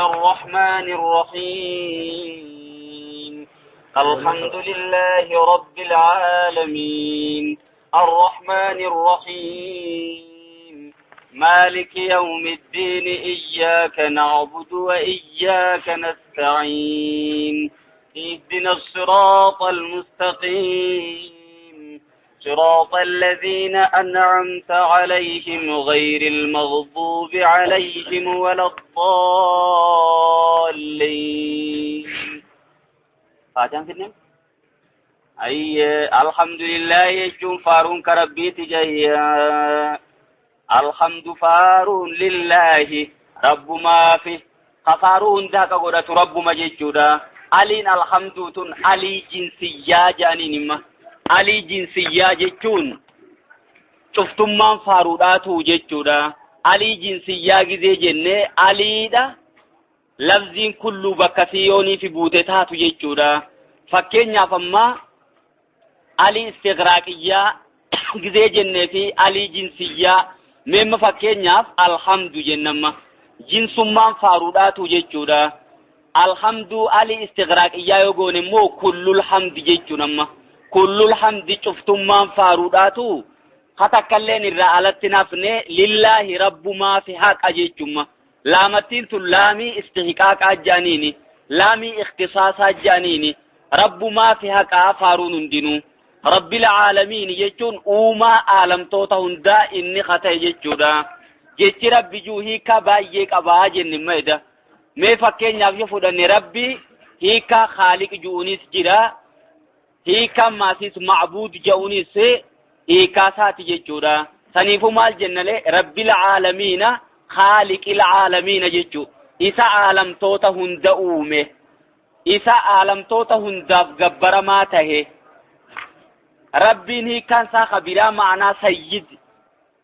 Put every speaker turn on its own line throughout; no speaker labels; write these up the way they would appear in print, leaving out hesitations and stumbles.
الرحمن الرحيم. الحمد لله رب العالمين. الرحمن الرحيم. مالك يوم الدين. إياك نعبد وإياك نستعين. اهدنا الصراط المستقيم. صراط الذين أنعمت عليهم غير المغضوب عليهم ولا الضالين. فاتحة فينا؟ أي الحمد لله يجون فارون كربي تجيا. الحمد فارون لله رب ما فيه خفارون ذاك قدرة رب ما جيجودا. ألين الحمد تن ألي جنسية جانين ما alii jinsiyyaa jechuun cuftummaan faaruudhaatu jechuudha. Alii jinsiyyaa gizee jennee aliidha lafziin kulluu bakka siyoonii fi buute taatu jechuudha. Fakkeenyaaf ammaa alii istighraaqiyyaa gizee jennee fi alii jinsiyyaa meemma fakkeenyaaf alhamdu jennamma jinsummaan faaruudhaatu jechuudha. Alhamdu alii istighraaqiyyaa yoo goone immoo kullul hamdi jechuun amma. Kullul hamdi cuftummaan faaruudhaatu hatakkalleen irraa alatti nafne lillaahi rabbumaa fi haqa jechumma. Laamattiin tun laamii istihqaaqaa jaaniini, laamii ikhtisaasaa jaaniini, rabbumaa fi haqaa faaruun hundinuu. Rabbil caalamiin jechuun uumaa aalamtoota hundaa inni hata'e jechuudha. Jechi rabbi juu hiikaa baay'ee qabaa jenne maida. Mee fakkeenyaaf yoo fudhanne rabbi hiikaa khaaliq ju'uunis jira. Hiikaa maasis macbuud ja'uunis hiikaa isaati jechuudha. Saniifuu maal jennalee rabbil caalamiina khaaliqil caalamiina jechuu. Isa aalamtoota hunda uume. Isa aalamtoota hundaaf gabbaramaa tahe. Rabbiin hiikaan isaa kabiraa ma'anaa sayyid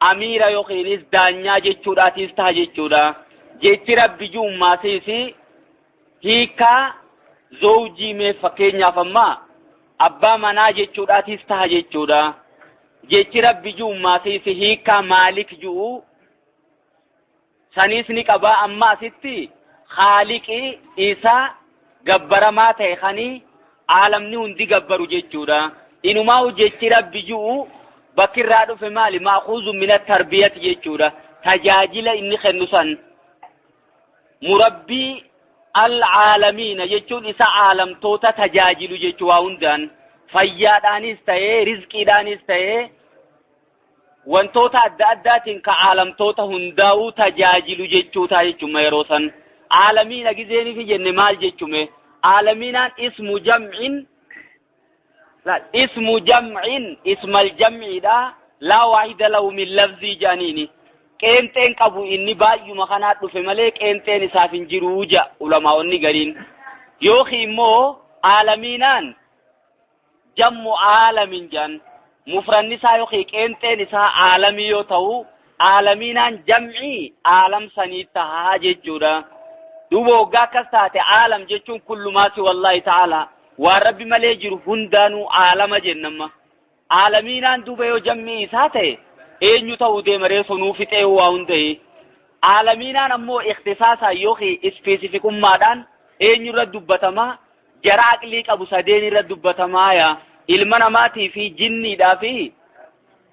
amiira yookiinis daanyaa jechuudhaatiis taha jechuudha. Jechi rabbi ju'ummaasiis hiikaa zoojii mee fakkeenyaaf ammaa abbaa manaa jechuudhaatiis taha jechuudha. Jechi rabbi ju'ummaasiis hiikaa maalik ju'u saniis ni qabaa. Amma asitti khaaliqi isa gabbaramaa ta'e kanii aalamni hundi gabbaru jechuudha. Inumaa jechi rabbi ju'u bakki irraa dhufe maali? Maakuuzu mina tarbiyati jechuudha. Tajaajila inni kennu san murabbii al-caalamiina jechuun isa aalamtoota tajaajilu jechuu waa hundaan fayyaadhaanis ta'ee rizqiidhaanis ta'ee wantoota adda addaatiin ka aalamtoota hundaa'uu tajaajilu jechuu ta'a jechuudha yeroo san. Aalamiina gizeeniif jenne maal jechume? Aalamiinaan ismu jam'in ismu jam'in ismal jam'iidha laa waahida lahu min lafzii jaaniini. Qeenxeen qabu inni baay'uma kanaa dhufe malee qeenxeen isaaf hin jiruu ja'a ulamaa'onni gariin. Yookiin immoo aalamiinaan jammu aalamin jedhan mufranni isaa yookiin qeenxeen isaa aalamii yoo ta'u aalamiinaan jam'ii aalam sanii tahaa jechuudha. Duuba waggaa akkas taate aalam jechuun kullumaasi wallaahi ta'ala waan rabbi malee jiru hundaanuu aalama jennamma. Aalamiinaan duuba yoo jammii isaa ta'e eenyu ta'uu deema ree sunuu fixee waa hunda'e. Aalamiinaan ammoo ikhtisaasaan yookiin ispeesifikummaadhaan eenyu irra dubbatamaa jara aqlii qabu sadeen irra dubbatamaa yaa ilma namaatii fi jinniidhaa fi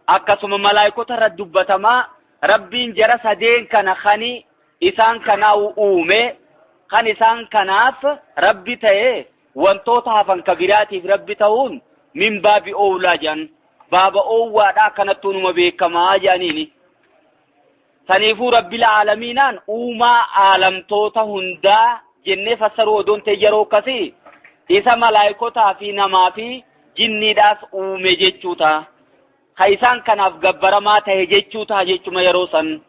akkasuma malaayikota irra dubbatamaa. Rabbiin jara sadeen kana kani isaan kanaa uume kan isaan kanaaf rabbi ta'e wantoota hafan kabiraatiif rabbi ta'uun min baabi oolaa jedhan. Baaba oowwaadhaa akkanattuu numa beekamaa jedhaniini. Saniifuu rabbil caalamiinaan uumaa aalamtoota hundaa jennee fassaruu odoon ta'e yeroo akkasii isa malaayikotaa fi namaa fi jinniidhaas uume jechuu ta'a. Ka isaan kanaaf gabbaramaa ta'e jechuu ta'a jechuma yeroo san.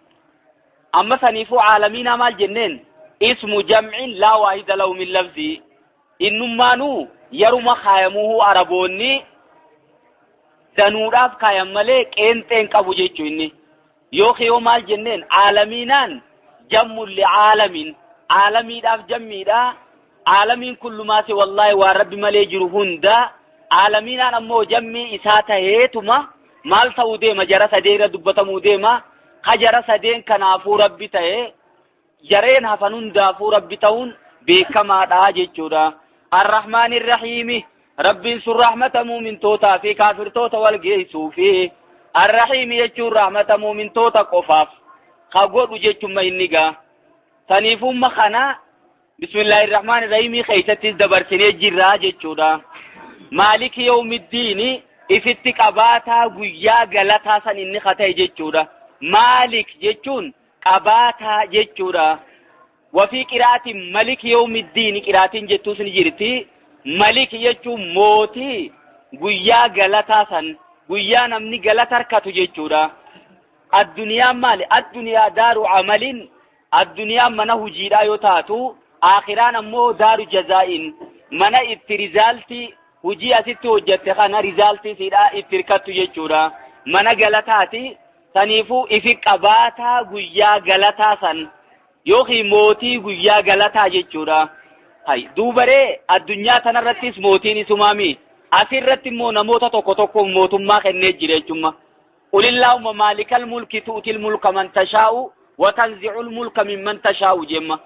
Amma saniifuu caalamiinaa maal jenneen? Ismu jam'in laa waahida lahu min lafzii. Innummaanuu yeruma kaayamuuhu araboonni danuudhaaf kaayan malee qeenxeen qabu jechuu inni. Yookiin yoo maal jenneen caalamiinaan jammun licaalamin caalamiidhaaf jammiidha. Caalamiin kullumaasi wallaahi waan rabbi malee jiru hunda caalamiinaan ammoo jammii isaa taheetuma maal ta'uu deema jara sadeen irra dubbatamuu deema. Ka jara sadeen kanaafuu rabbi ta'e Jareen hafan hundaafuu Rabbi ta'uun beekamaadha jechuudha. Arrahmaan irrahiimi, Rabbiin sun rahmata muumintootaa fi kaafirtoota wal geessuu fi arrahiimi jechuun rahmata muumintoota qofaaf ka godhu jechumma inni gaa. Saniifumma kana bismillaahi irrahmaan irrahiimii keessattis dabarsinee jirraa jechuudha. Maaliki yawmiddiini, ifitti qabaataa guyyaa galataa san inni ka ta'e jechuudha. Maalik jechuun qabaataa jechuudha. Wafii qiraatiin malik yawmiddiini qiraatiin jettuus ni jirti. Malik jechuun mootii guyyaa galataa san, guyyaa namni galata harkatu jechuudha. Addunyaan maali? Addunyaa daaru amalin, addunyaan mana hujiidhaa yoo taatu, aakhiraan ammoo daaru jazaa'in, mana itti rizaaltii hujii asitti hojjatte kana rizaaltii siidhaa itti hirkattu jechuudha. Mana galataati. Saniifuu ifi qabaataa guyyaa galataa san yookiin mootii guyyaa galataa jechuudha. Hay, duubaree addunyaa tanarrattis mootiin isumaami. Asirratti immoo namoota tokko tokkoof mootummaa kennee jira jechuudha. Qulillahumma maalikal mulki tu'til mulka man tashaa'u wa tanzi'ul mulka mimman tashaa'u jemma.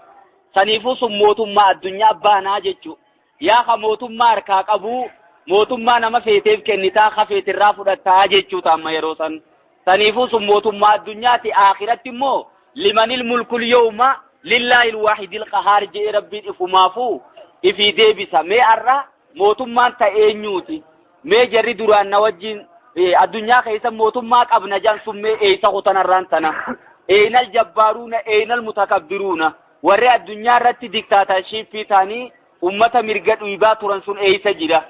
Saniifuu sun mootummaa addunyaa baanaa jechuudha. Yaa ka mootummaa harkaa qabu, mootummaa nama feeteef kennitaa, ka feetirraa fudhattaa jechuudha amma yeroo san. Saniifuu sun mootummaa addunyaati. Akhiratti immoo limanil mulkul yawma lillaahil waahidil qahaar jedhee Rabbiin ifumaafuu ifii deebisa. Mee har'a mootummaan ta eenyuuti? Mee jarri duraan na wajjin addunyaa keessa mootummaa qabna jan sun mee eessa kutan har'aan tana? Eenal jabbaaruuna, eenal mutakabbiruuna? Warri addunyaa irratti diktaatashiippii ta'anii ummata mirga dhiibaa turan sun eessa jira?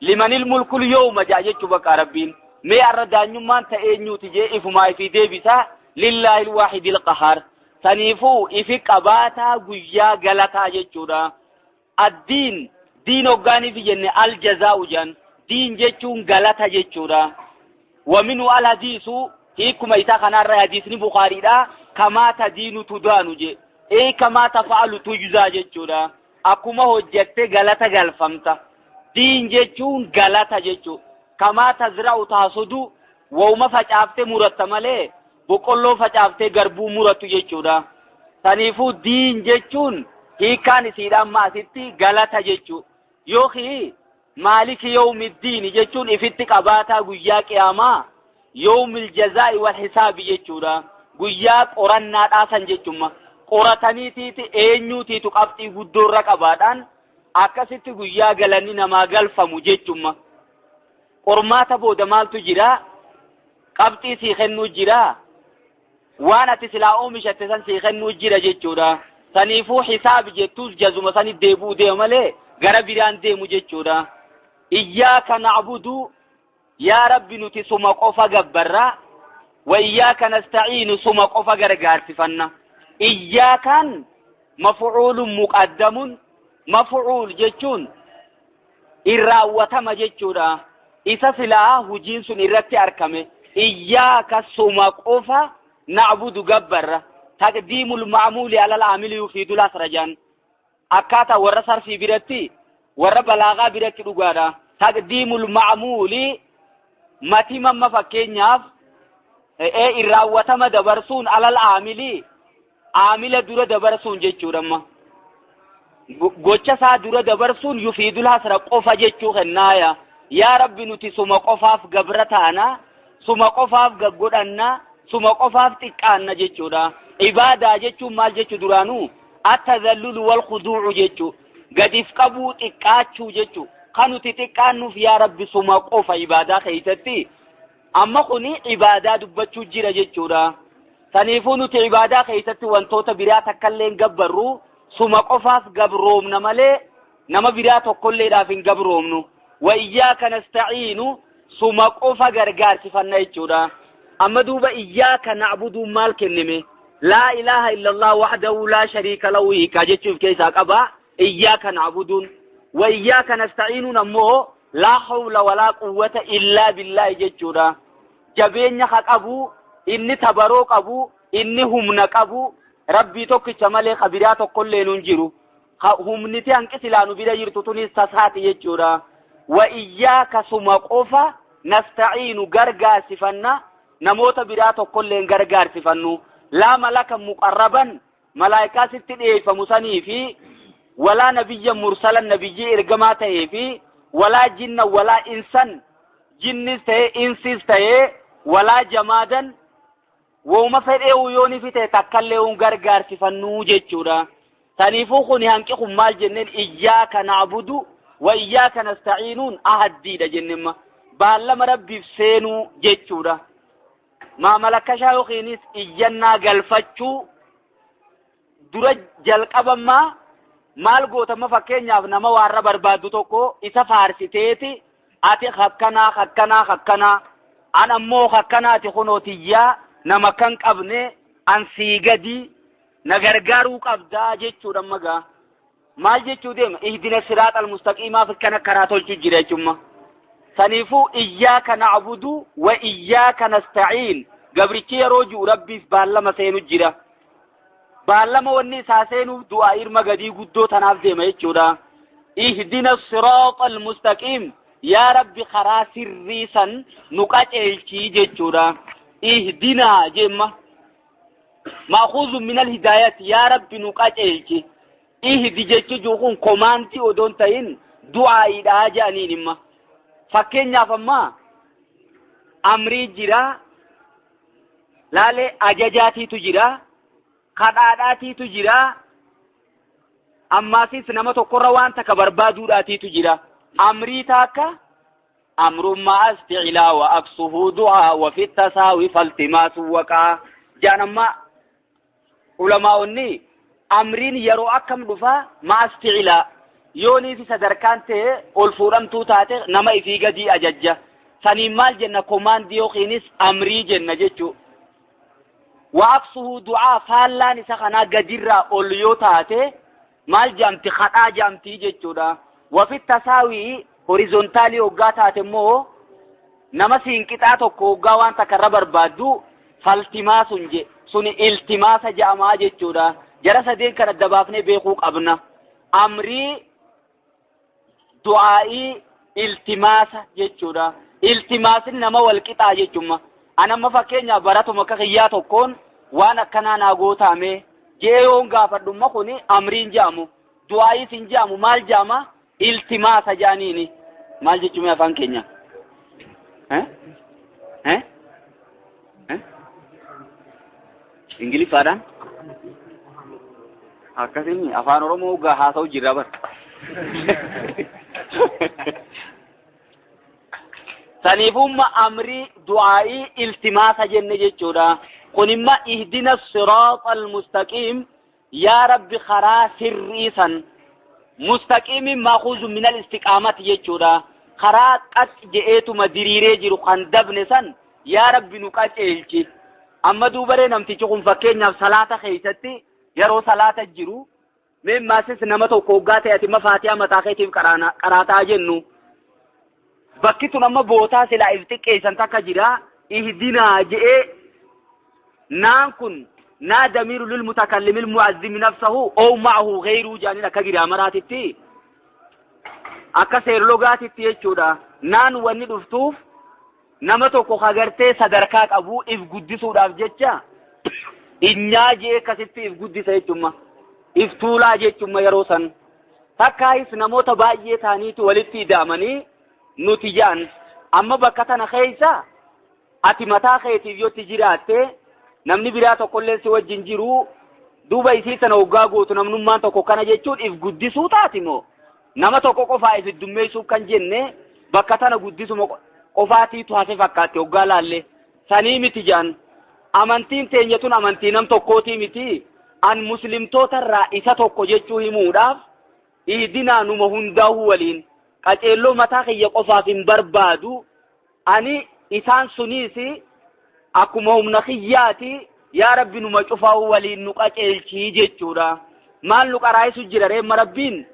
Limanil mulkul yawma jaa jechuu bakka Rabbiin. Mee har'a daanyummaan ta eenyuuti jee ifumaa ifii deebisa, lillaahil waahidil qahaar. Saniifuu ifi qabaataa guyyaa galataa jechuudha. Addiin, diin hoggaaniif jenne al jazaa'u jan. Diin jechuun galata jechuudha. Waminu al hadiisu, hiikuma isaa kanarra hadiisni Bukaariidha. Kamaa tadiinu tudaanu je. Ee, kamaa tafa'alu tujzaa jechuudha. Akkuma hojjatte galata galfamta. Diin jechuun galata jechuudha. Kamaa tazra'u taasudu, wauma facaafte muratta malee boqqolloo facaaftee garbuu murattu jechuudha. Saniifuu diin jechuun hiikkaan isiidhaan maasitti galata jechuudha. Yookiin maaliki yawmiddiini jechuun ifitti qabaataa guyyaa qiyaamaa, yawmil jazaa'i wal hisaabi jechuudha. Guyyaa qorannaadhaa san jechuudha. Qorataniitiiti eenyuutiitu qabxii guddoorra qabaadhaan akkasitti guyyaa galanni namaa galfamu jechuudha. Qormaata booda maaltu jira? Qabxii sii kennuu jira. Waan ati silaa oomishatte san sii kennuu jira jechuudha. Saniifuu hisaabi jettuus jazuma sani deebi'uu deema malee gara biraan deemu jechuudha. Iyyaaka na'budu, yaa Rabbi nuti suma qofa gabbarra, wa iyyaaka nasta'iinu, suma qofa gargaarsifanna. Iyyaakaan maf'uulun muqaddamun, maf'uul jechuun irraawwatama jechuudha. Isa silaa hujiin sun irratti argame. Iyyaaka suma qofa, na'budu gabbarra. Taqdiimul ma'muuli alal aamili yufiidul hasra jaan. Akkaataa warra sarfii biratti, warra balaagaa biratti dhugaadha. Taqdiimul ma'muuli matima amma fakkeenyaaf irraawwatama dabarsuun alal aamili, aamila dura dabarsuun jechuudha amma. Gocha isaa dura dabarsuun yufiidul hasra, qofa jechuu kennaaya. Yaa Rabbi nuti suma qofaaf gabra taana, suma qofaaf gaggodhanna, suma qofaaf xiqqaanna jechuudha. Ibaadaa jechuun maal jechuu duraanuu? Attazallulu wal khuduucu jechuu. Gadiif qabuu, xiqqaachuu jechuu. Kan nuti xiqqaannuuf yaa Rabbi suma qofa ibaadaa keessatti. Amma kuni ibaadaa dubbachuu jira jechuudha. Saniifuu nuti ibaadaa keessatti wantoota biraa takkallee hin gabbarru, suma qofaaf gabroomna malee nama biraa tokkolleedhaaf hin gabroomnu. Wa iyyaaka nasta'iinu, suma qofa gargaarsifanna jechuudha. Amma duuba iyyaaka na'buduun maal kennime? Laa ilaaha illallah wahdahu laa shariika lahu hiikaa jechuuf keessaa qaba. Iyyaaka na'buduun. Wa iyyaaka nasta'iinuun ammoo laa hawla walaa quwwata illaa billaahi jechuudha. Jabeenya ka qabu, inni tabaroo qabu, inni humna qabu, Rabbii tokkicha malee ka biraa tokkollee nun jiru. Humniti hanqi silaa nu bira jirtu tunis tasaati jechuudha. Wa iyyaaka suma qofa, nasta'iinu gargaarsifanna, namoota biraa tokkollee hin gargaarsifannu. Laa malaka muqarraban. Malaayikaa sitti dhiyeeffamu sanii fi walaa nabiyya mursalan nabiyyii ergamaa ta'ee fi walaa jinna walaa insan jinnis ta'ee insis ta'ee walaa jamaadan wooma fedhee yooni fi ta'e takkallee hun gargaarsifannuu jechuudha. Saniifuu kun hanqi kun maal jenneen iyyaaka na'budu wa iyyaaka nasta'iinuun ahaddiidha jenneen baallama rabbiif seenuu jechuudha. Maamalakashaa yookiinis iyyannaa galfachuu dura jalqabammaa maal gootamma fakkeenyaaf nama waarra barbaaddu tokko isa faarsiteeti ati hakkanaa hakkanaa hakkanaa an ammoo hakkanaati kunoo tiyyaa nama kan qabne an sii gadi na gargaaruu qabdaa jechuudha magaa maal jechuu deema ihdina siraaxa almustaqiimaaf akkana karaa tolchu jira jechumma saniifuu iyyaaka na'budu wa iyyaaka nasta'iin gabrichi yeroo ji'u rabbiif baallama seenu jira baallama wanni isaa seenuuf du'aa irma gadii guddoo tanaaf deema jechuudha ihdina siraaxa almustaqiim yaa rabbi karaa sirrii san nu qaceelchii jechuudha ihdinaa jemma maakuuzu min alhidaayati yaa rabbi nu qaceelchi ihdi jechi jiru kun komaantii odoon ta'in du'aa'iidhaa jedhaniin imma fakkeenyaaf ammaa amrii jira laalee ajajaatiitu jira kadhaadhaatiitu jira ammaasis nama tokkorra waan takka barbaaduudhaatiitu jira amrii taakka amrummaa asticilaa wa aksuhu du'aa wa fi tasaawi faltimaasu waqaa jedhan amma ulamaa'onni amriin yeroo akkam dhufaa ma asticilaa yoonii fi sadarkaan ta'e ol fuudhamtuu taate nama ifii gadii ajajja saniin maal jenna komaandii yookiinis amrii jenna jechuu wa aksuhu du'aa faallaan isa kanaa gadirraa ol yoo taate maal jedhamti kadhaa jedhamti jechuudha wafi tasaawii horizontaalii hoggaa taate immoo nama siinqixaa tokko hoggaa waan takka irra barbaaddu faltimaa sun je suni iltimaasa jedhamaa jechuudha jara sadeen kana adda baafnee beekuu qabna amrii du'aa'ii iltimaasa jechuudha iltimaasni nama wal qixaa jechuudha anamma fakkeenyaaf baratuma akka kiyyaa tokkoon waan akkanaa naa gootaame jee yoon gaafadhumma kuni amriin jedhamu du'aa'iis hin jedhamu maal jedhama iltimaasa jedhaniini maal jechuun afaan keenya ingiliffaadhaan akkasiin afaan oromoo gaa haasa'u jirra bar saniifumma amrii du'aa'ii iltimaasa jenne jechuudha kunimma ihdina siraaxa almustaqiim yaa rabbi karaa sirrii san mustaqiimin maakuuzu min alistiqaamati jechuudha karaa qax je'eetuma diriiree jiru kan dabne san yaa rabbi nu qaceelchi amma duubaree namtichi kun fakkeenyaaf salaata keeysatti yeroo salaata jiru mee maasis nama tokko hoggaa ta'e ati mafaatiyaa mataa keetiif qaraataa jennu bakki tun amma bootaa silaa if xiqqeessan takka jira ihdinaa je'ee naan kun naa damiiru lil mutakallimil mu'azzimi nafsahu ow ma'ahu ghayruu jedhaniin akka giraamaraatitti akka seerlogaatitti jechuudha naan wanni dhuftuuf nama tokko kagartee sadarkaa qabu if guddisuudhaaf jecha inyaa jee akkasitti if guddisa jechumma if tuulaa jechumma yeroo san takkaayis namoota baay'ee ta'aniitu walitti ida'amanii nuti jedhan amma bakka tana keessa ati mataa keetiif yoo itti jiraatte namni biraa tokkollee si wajjin jiru duuba isii tana hoggaa gootu namnummaan tokko kana jechuun if guddisuu taati moo nama tokko qofaa if iddummeessuuf kan jenne bakka tana guddisuma qofaatiitu hafe fakkaatti hoggaa laalle sanii miti jedhan amantiin teenya tun amantii nam tokkootii miti an muslimtoota irraa isa tokko jechuu himuudhaaf ihdinaa numa hundaa'uu waliin qaceelloo mataa kiyya qofaaf hin barbaadu ani isaan suniis akkuma humna kiyyaati yaa rabbi numa cufaa'uu waliin nu qaceelchii jechuudha maal nu qaraa'isu jira reemma rabbiin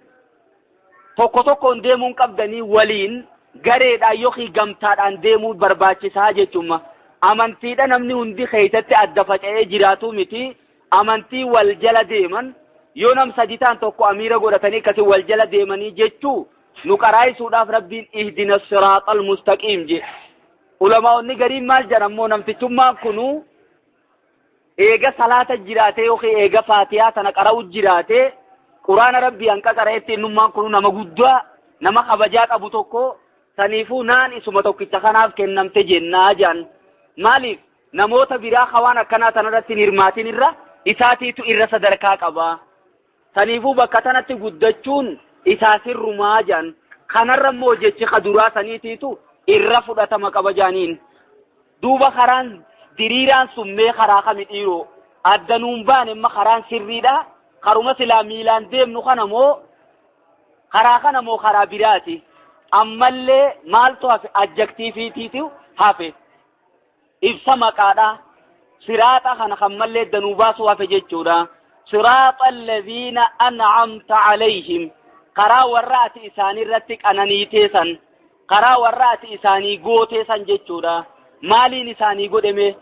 tokko tokkoon deemuun qabdanii waliin gareedhaan yookiin gamtaadhaan deemuu barbaachisaa jechuudha amantiidha namni hundi keessatti adda faca'ee jiraatu miti amantii wal jala deeman yoo nam sadi ta'an tokko amiira godhatanii akkasii wal jala deemanii jechuu nu qaraa'isuudhaaf rabbiin ihdina siraaxal mustaqiim je ulamaa'onni gariin maal jedhan ammoo namtichummaan kunuu Eega salaata jiraatee yookiin eega faatiyaa tana qara'u jiraatee quraana rabbii hanqa qara'etti innummaan kun nama guddaa nama kabajaa qabu tokko saniifuu naan isuma tokkicha kanaaf kennamte jennaa jedhan. Maaliif namoota biraa hawaan akkanaa tanarratti hin hirmaatin irra isaatiitu irra sadarkaa qaba. Saniifuu bakka tanatti guddachuun isaa sirrumaa jedhan. Kanarra immoo jechi kaduraa saniitiitu irra fudhatama qaba jedhaniin. Duuba karaan diriiraan sun mee karaa kami dhiiroo? Adda nuun baane amma karaan sirriidha. Karuma silaa miilaan deemnu kana moo karaa kana moo karaa biraati? Ammallee maaltu hafe? Adjektiifiitiitu hafe. Ibsa maqaadha. Siraaxa kana kan mallee danuu baasuu hafe jechuudha. Siraaxa alladhiina an'amta alayhim. Karaa warra ati isaanirratti qananiitee san. Karaa warra ati isaanii gootee san jechuudha. Maaliin isaanii godhame?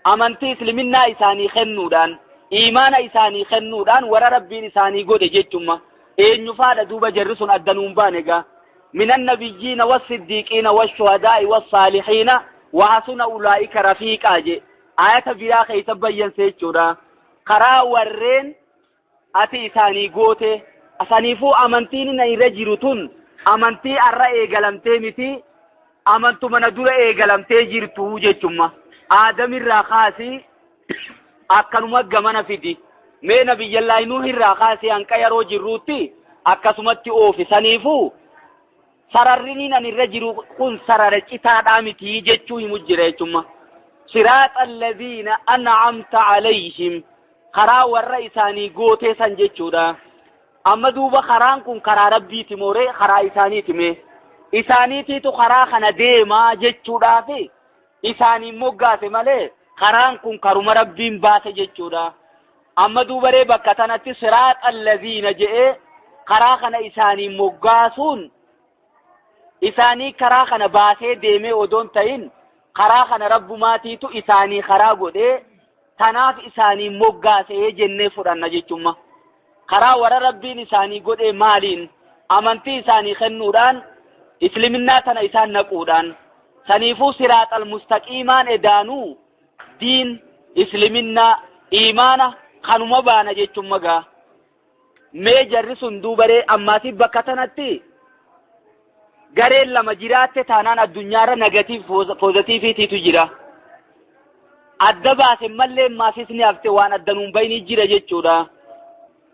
Amantii isliminnaa isaanii kennuudhaan, iimaana isaanii kennuudhaan warra rabbiin isaanii godhe jechuma. Eenyufaadha duuba jarri sun adda nuun baane egaa? Minan nabiyyiina wassiddiiqiina washuhadaa'i wassaalihiina wahasuna ulaa'ika rafiiqaa je. Ayata biraa keessa bayyanse jechuudha. Karaa warreen ati isaanii goote saniifuu amantiin inni irra jiru tun amantii arra eegalamtee miti, amantuma na dura eegalamtee jirtu jechumma. Aadamirraa kaasii akkanuma gamana fidi. Mee nabiyyallaahi Nuuh irraa kaasii hanqa yeroo jirruutti akkasumatti oofi. Saniifuu sararriniin ani irra jiru kun sarara citaadhaa miti jechuu himu jira jechumma. Siraaxa alladhiina an'amta alayhim, karaa warra isaanii gootee san jechuudha. Amma duuba karaan kun karaa rabbiiti mooree karaa isaaniiti mee? Isaaniitiitu karaa kana deemaa jechuudhaafi isaaniin moggaase malee karaan kun karuma rabbiin baase jechuudha. Amma duubaree bakka tanatti siraaxa alladhiina je'ee karaa kana isaaniin moggaasuun isaanii karaa kana baasee deemee odoon ta'in karaa kana rabbumaatiitu isaanii karaa godhee tanaaf isaanii moggaasee jennee fudhanna jechumma. Karaa warra rabbiin isaanii godhee maaliin? Amantii isaanii kennuudhaan, isliminnaa tana isaan naquudhaan. Saniifuu siraaxal mustaqiimaan edaanuu diin isliminnaa iimaana kanuma baana jechumma gaa. Mee jarri sun duubaree ammaasiif bakka tanatti gareen lama jiraatte taanaan addunyaarra negatiif poozitiifiitiitu jira. Adda baase mallee maasis ni hafte waan adda nuun bayinii jira jechuudha.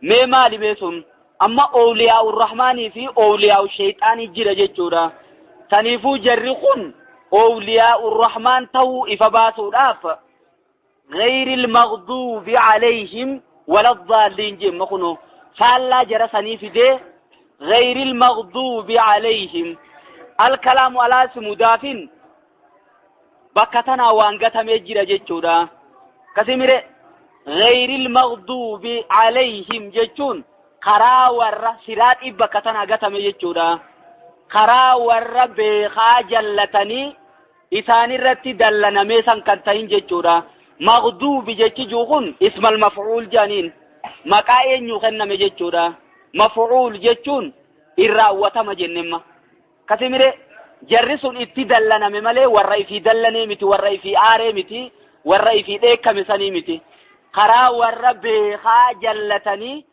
Mee maali mee sun? Amma oowliyaa'u rahmaanii fi oowliyaa'u sheexaanii jira jechuudha. Saniifuu jarri kun oowliyaa'u rahmaan ta'uu ifa baasuudhaaf ghayril maghduubi alayhim waladdaalliin jemma kunoo faallaa jara sanii fidee ghayril maghduubi alayhim alkalaamu alaa simudaafin bakka tanaa waan gatamee jira jechuudha. Kasimire ghayril maghduubi alayhim jechuun karaa warra siraaxii bakka tanaa gatame jechuudha. Karaa warra beekaa jallatanii isaanirratti dallanamee san kan ta'in jechuudha. Maghduubi jechi jiru kun ismal maf'uul jedhaniin maqaa eenyuu kenname jechuudha. Maf'uul jechuun irraawwatama jennemma. Kasimire jarri sun itti dallaname malee warra ifii dallanee miti, warra ifii aaree miti, warra ifii dheekkame sanii miti. Karaa warra beekaa jallatanii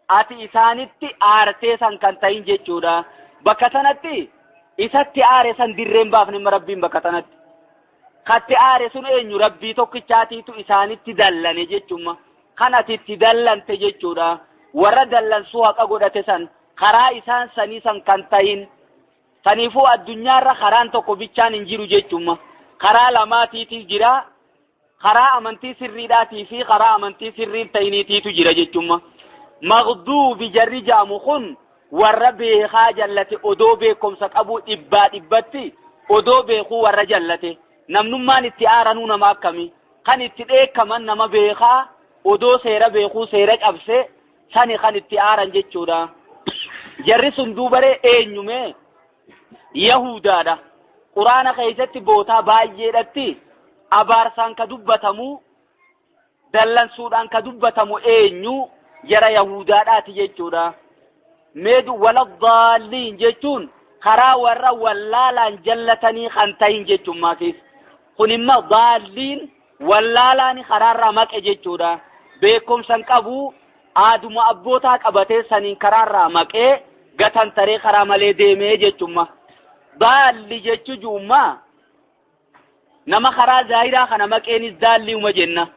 ati isaanitti aartee san kan ta'in jechuudha. Bakka sanatti isatti aare san dirreen baafne rabbiin bakka tanatti. Katti aare sun eenyu? Rabbii tokkichaatiitu isaanitti dallane jechuma. Kan ati itti dallante jechuudha. Warra dallansuu haqa godhate san karaa isaan sanii san kan ta'in. Saniifuu addunyaarra karaan tokko bichaan hin jiru jechuma. Karaa lamaatiitu jira. Karaa amantii sirriidhaatii fi karaa amantii sirriin ta'iniitiitu jira jechuma. Maghduubi jarri ja'amu kun warra beekaa jallate odoo beekumsa qabu dhibbaa dhibbatti odoo beekuu warra jallate. Namnummaan itti aaranuu nama akkami? Kan itti dheekkaman nama beekaa odoo seera beekuu seera cabse sani kan itti aaran jechuudha. Jarri sun duubaree eenyume? Yahudaadha. Quraana keessatti bootaa baay'eedhatti abaarsaan ka dubbatamu dallansuudhaan ka dubbatamu eenyu? Jara Yahudaadhaati jechuudha. Meedu waladdaalliin jechuun karaa warra wallaalaan jallatanii kan ta'in jechuun maasiis. Kun immoo daalliin Wallaalaani karaarraa maqe jechuudha. Beekumsan qabu, aaduma abbootaa qabatee saniin karaarraa maqee gatantaree karaa malee deemee jechumma. Daalli jechu juummaa nama karaa zaahiraa kana maqeenis daalliuma jenna.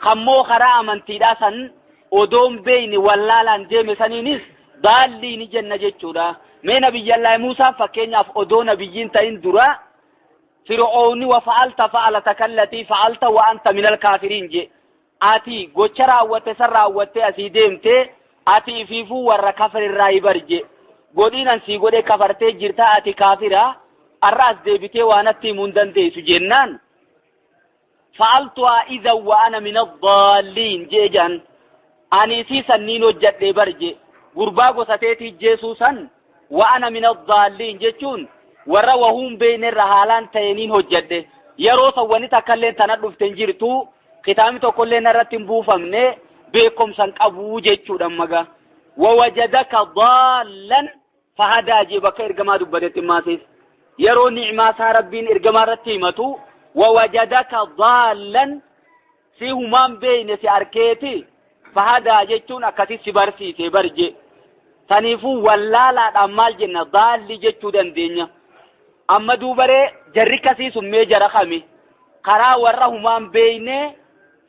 Kammoo karaa amantiidhaa san odoon beeyne wallaalaan deeme saniinis daallii ni jenna jechuudha. Mee Nabiyyallaahi Muusaan fakkeenyaaf odoo nabiyyiin ta'in dura Fir'oonni wa fa'alta fa'alata kallatii fa'alta wa anta minal kaafiriin je. Ati gocha raawwatte san raawwattee asii deemte, ati ifiifuu warra kafirirraa hibar je. Godhiin an sii godhee kafartee jirta, ati kaafira, arra as deebitee waa natti himuu hin dandeessu jennaan. Fa'altuhaa idhan wa ana min addaalliin jee jedhan. Ani isii sanniin hojjadhee bar je. Gurbaa gosa teetii jeesuu san wa ana min addaalliin jechuun warra wahuun beeyne irra haalaan ta'eniin hojjadhe. Yeroo san wanni takkallee tana dhufte hin jirtu, kitaabni tokkollee narratti hin buufamne, beekumsa hin qabu jechuudha maga. Wawajadaka daallan fahadaa jee bakka ergamaa dubbatetti maasis. Yeroo ni'maa isaa Rabbiin ergamaa irratti himatu, wawajadaka daallan, si humaan beeyne si arkeeti, fahadaa jechuun akkasi si barsiise bar je. Saniifuu wallaalaadhaan maal jenna? Daalli jechuu dandeenya. Amma duubaree jarri kasii sun mee jara kami? Karaa warra humaan beeyne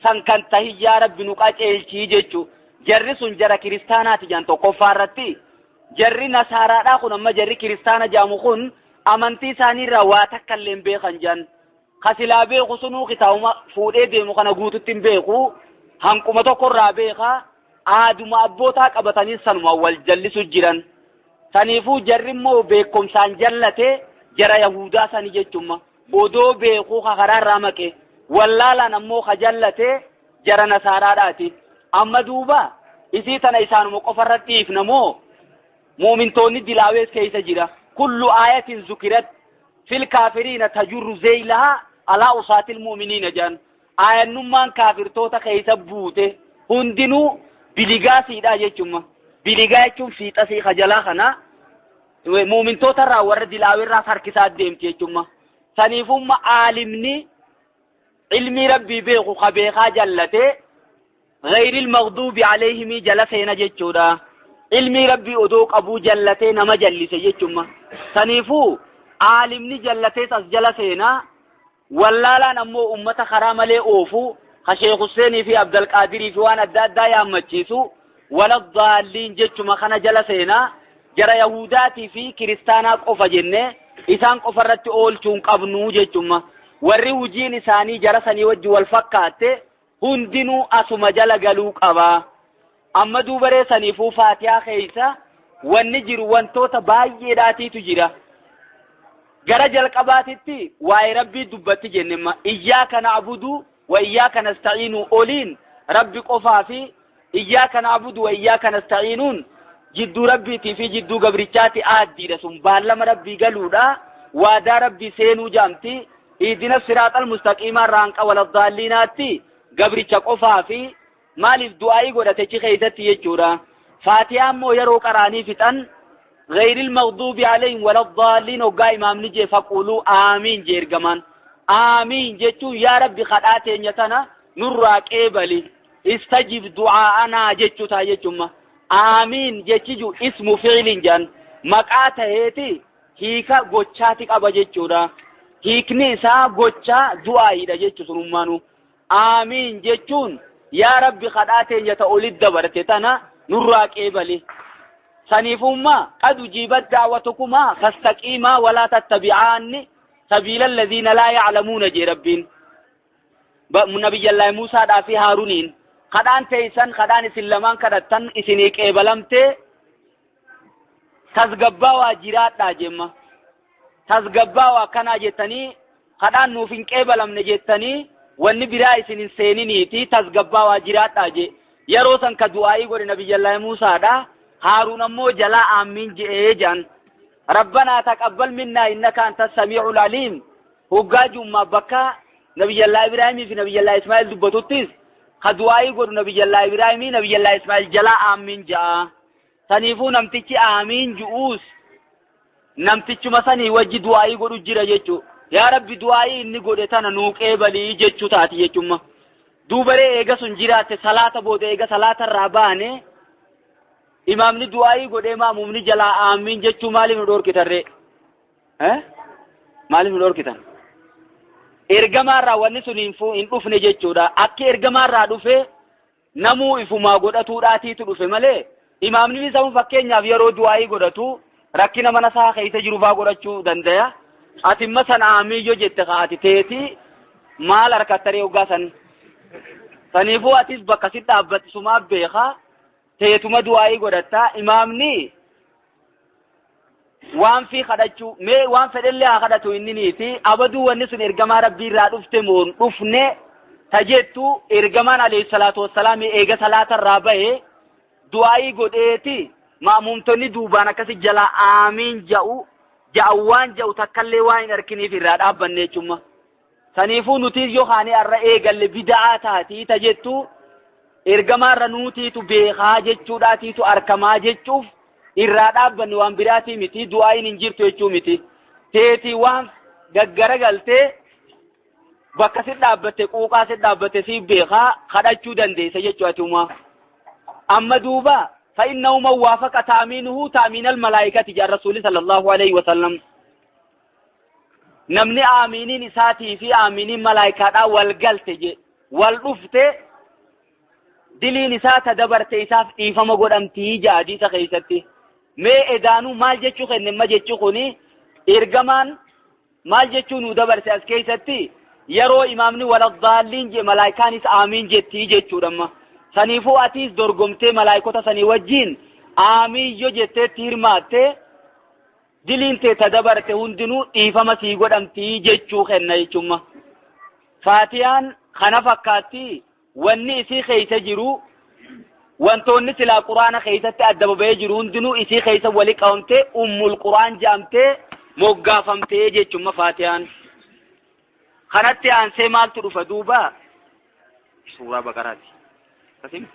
san kan tahiyyaa Rabbi nu qaceelchii jechu. Jarri sun jara kiristaanaati jedhan tokkoffaa irratti. Jarri nasaaraadhaa kun, amma jarri kiristaana jedhamu kun, amantii isaanii irraa waa takka illee hin beekan jedhan. Kasilaa beeku sunuu kitaabuma fuudhee deemu kana guututti hin beeku. Hanquma tokko irraa beeka. Aaduma abbootaa qabatanii sanuma wal jallisu jiran. Saniifuu jarri immoo beekumsaan jallate jara Yahudaa sani jechumma. Odoo beekuu ka karaa irraa maqe. Wallaalaan ammoo ka jallate jara nasaaraadhaati. Amma duuba isii tana isaanuma qofarra dhiifna moo mu'mintoonni dilaawees keessa jira? Kullu aayatin zukirat fil kaafiriina tajurru zeeylahaa alaa usaatil mu'miniina jedhan. Aayannummaan kaafirtoota keessa buute hundinuu biligaa siidhaa jechumma. Biligaa jechuun fiixasii kajalaa kana mu'mintoota irraa warra dilaaweerraas harkisaa deemti jechumma. Saniifumma aalimni ilmii Rabbii beeku ka beekaa jallatee ghayril maghduubi alayhimii jala seena jechuudha. Ilmii Rabbii odoo qabuu jallatee nama jallise jechumma. Saniifuu aalimni jallatees as jala seena. Wallaalaan ammoo ummata karaa malee oofu ka Sheekh Husseenii fi Abdalqaadirii fi waan adda addaa yaammachiisu waladdaalliin jechuma kana jala seena. Jara Yahudaatii fi kiristaanaa qofa jenne isaan qofa irratti oolchuu hin qabnu jechumma. Warri hujiin isaanii jara sanii wajji wal fakkaatte hundinuu asuma jala galuu qaba. Amma duubaree saniifuu Faatihaa keessa wanni jiru wantoota baay'eedhaatiitu jira. Gara jalqabaatitti waa'ee Rabbii dubbatti jennemma. Iyyaaka na'budu wa iyyaaka nasta'iinu oliin Rabbi qofaa fi iyyaaka na'budu wa iyyaaka nasta'iinuun jidduu Rabbiitii fi jidduu gabrichaati aaddiidha, sun baallama Rabbii galuudha. Waadaa Rabbii seenuu jaamti. Ihdina siraaxal mustaqiimaa irraa hanqa waladdaalliinaatti gabricha qofaa fi maaliif du'aa'ii godhatechi keessatti jechuudha. Faatihaa immoo yeroo qaraanii fixan ghayril maghduubi alayhim waladdaalliin hoggaa imaamni jee faquuluu aamiin jee ergamaan. Aamiin jechuun yaa Rabbi kadhaa teenya tana nurraa qeebali. Istajib du'aa'anaa jechuu ta'a jechumma. Aamiin jechi ismu fi'ilin jedhan maqaa taheeti hiika gochaati qaba jechuudha. Hiikni isaa gochaa du'aa'iidha jechu sunummaanuu. Aamiin jechuun yaa Rabbi kadhaa teenya ta olit dabarte tana nurraa qeebali. Saniifummaa qad ujiibat da'watukumaa fastaqiimaa walaa tattabi'aanni sabiila alladhiina laa ya'lamuuna jee Rabbiin. Nabiyyallaahi Muusaadhaa fi Haaruniin kadhaan teessan, kadhaan isin lamaan kadhattan isinii qeebalamtee, tasgabbaawaa jiraadhaa jemma. Tasgabbaawaa akkanaa jettanii kadhaan nuuf hin qeebalamne jettanii wanni biraa isin hin seeniniiti, tasgabbaawaa jiraadhaa jee. Yeroo san ka du'aa'ii godhe Nabiyyallaahi Muusaadha. Haaruun ammoo jalaa aammiin je'ee jedhan. Rabbanaa taqabbal minnaa innaka anta samii'ul aliim. Hoggaa jummaa bakka Nabiyyallaa Ibraahimii fi Nabiyyallaa Ismaa'il dubbatuttis ka du'aa'ii godhu Nabiyyallaa Ibraahimii, Nabiyyallaa Ismaa'il jalaa aammiin ja'a. Saniifuu namtichi aamiin ju'uus namtichuma sanii wajji du'aa'ii godhu jira jechuu. Yaa Rabbi, du'aa'ii inni godhe tana nuu qeebalii jechuu taati jechumma. Duubaree eega sun jiraatte, salaata booda eega salaata irraa baane imaamni du'aa'ii godhee maamumni jalaa aamiin jechuu maaliif nu dhoorkitarree? Maaliif nu dhoorkitan? Ergamaarraa wanni sun hin dhufne jechuudha. Akki ergamaarraa dhufe namuu ifumaa godhatuudhaatiitu dhufe malee, imaamni isamu fakkeenyaaf yeroo du'aa'ii godhatu rakkina mana isaa keessa jiru faa godhachuu dandaya. Ati imma sana aamiin yoo jette, ka ati teeti maal harkattaree hoggaa san? Saniifuu atis bakka si dhaabbatti sumaaf beekaa, teetuma du'aa'ii godhattaa. Imaamni waan fi kadhachuu mee waan fedhellee haa kadhatu inni niiti abaduu. Wanni sun ergamaa Rabbii irraa dhufte moo hin dhufne tajettu, ergamaan alayhi salaatu wassalaam eega salaata irraa bahe du'aa'ii godheeti ma'muumtonni duubaan akkasi jala aamiin ja'u ja'an waan ja'u takkallee waan hin arkiniif irraa dhaabbanne jechumma. Saniifuu nutis yoo kaanii har'a eegalle bida'aa taatii tajettu, ergamaarra nuutiitu beekaa jechuudhaatiitu arkamaa jechuuf irraa dhaabbanne. Waan biraatii miti, du'aa'iin hin jirtu jechuu miti. Teetii waan gaggaragaltee bakka si dhaabbatte, quuqaa si dhaabbatte siif beekaa, kadhachuu dandeessa jechuu ati. Amma duuba فإنه من وافق تأمينه تأمين الملائكة جاء الرسول صلى الله عليه وسلم. Namni aamiiniin isaatii fi aamiiniin malaayikaadhaa wal galte je, wal dhufte, diliin isaa ta dabarte isaaf dhiifama godhamtii jaa hadiisa keessatti. Mee edaanuu maal jechuu kenne ma jechuu kuni? Ergamaan maal jechuu nu dabarse as keessatti? Yeroo imaamni ولا الضالين je, malaayikaanis aamiin jettii jechuudhamma. Saniifuu atiis dorgomtee malaayikota sanii wajjiin aamiin yoo jetteetti hirmaatte, diliin tee ta dabarte hundinuu dhiifama sii godhamtii jechuu kenna jechumma. Faatiyaan kana fakkaatti. Wanni isii keessa jiru, wantoonni silaa Quraana keessatti adda baba'ee jiru hundinuu isii keessa wali qabamtee Ummul Quraan jedhamtee moggaafamtee jechumma Faatiyaan. Kanatti aansee maaltu dhufa duuba? Suuraa Baqaraati. Akkasii?